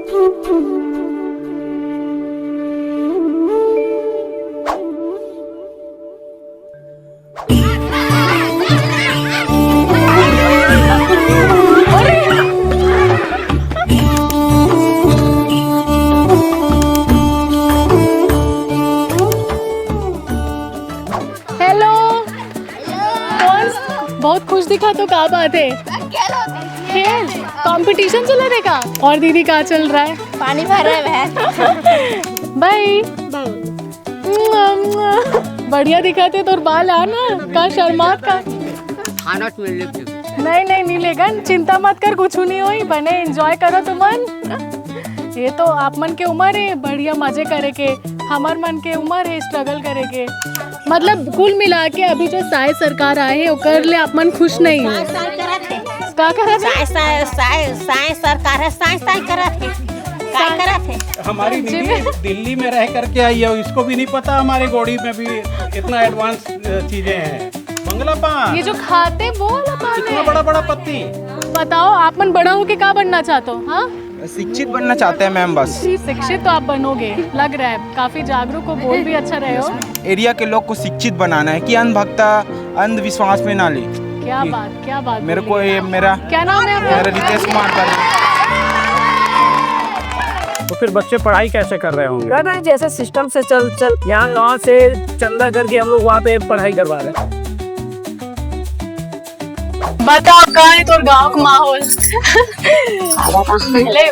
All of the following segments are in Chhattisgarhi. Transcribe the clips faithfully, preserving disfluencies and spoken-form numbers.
हेलो। कौन? बहुत खुश दिखा तो, का बात है? खेल, कंपटीशन चला देखा। और दीदी, का चल रहा है? पानी भर रहा है बहन। बाय। बढ़िया दिखाते तोर बाल आ ना, का शर्मात का? खाना तो मिल लेते। नहीं, नहीं, नहीं लेगन, चिंता मत कर, कुछ नहीं होई, बने एंजॉय करो तुमन। ये तो आप मन के उम्र है बढ़िया मजे करे के, हमर मन के उम्र है स्ट्रगल करे के। मतलब कुल मिला के अभी जो साय सरकार आए है, ओकर ले आप मन खुश नहीं हो? का करत है? साय, साय, साय, साय सरकार है, साय, साय करत है। का करत है? हमारी दीदी दिल्ली में रह करके आई है, इसको भी नहीं पता हमारे गोड़ी में भी इतना एडवांस चीजें हैं। मंगला पान। ये जो खाते वो वाला पान इतना है। बड़ा बड़ा पत्ती। बताओ, आप मन बड़ा होके का बनना चाहते हो? हाँ, शिक्षित बनना चाहते हैं मैम, बस। शिक्षित तो आप बनोगे, लग रहा है। काफी जागरूक हो, बोल भी अच्छा रहे हो। एरिया के लोग को शिक्षित बनाना है कि अंधभक्ता, अंधविश्वास में ना ले। क्या बात, क्या बात मेरे बोली। को ये मेरा क्या नाम है आपका? मेरा रितेश कुमार वर्मा। तो फिर बच्चे पढ़ाई कैसे कर रहे होंगे? कर रहे हैं, जैसे सिस्टम से चल चल, यहाँ गांव से चंदा करके हम लोग वहाँ पे पढ़ाई करवा रहे हैं। बताओ, का है तोर गांव का माहौल? ले,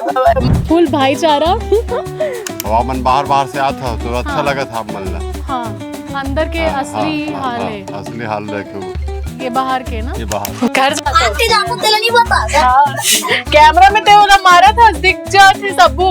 फुल भाईचारा। अब अपन बाहर बाहर से आत हव तो अच्छा हाँ। लगत हे आप मन ला। हाँ, अंदर के हाँ, असली हाँ, हाँ, हाल हाँ, है। असली हाल देखे हो। ये बाहर के ना? ये बाहर। घर जाता हूँ। आते जाता तेला नहीं बता। हाँ, कैमरा में ते ओला मारा था, दिख जाते सबू।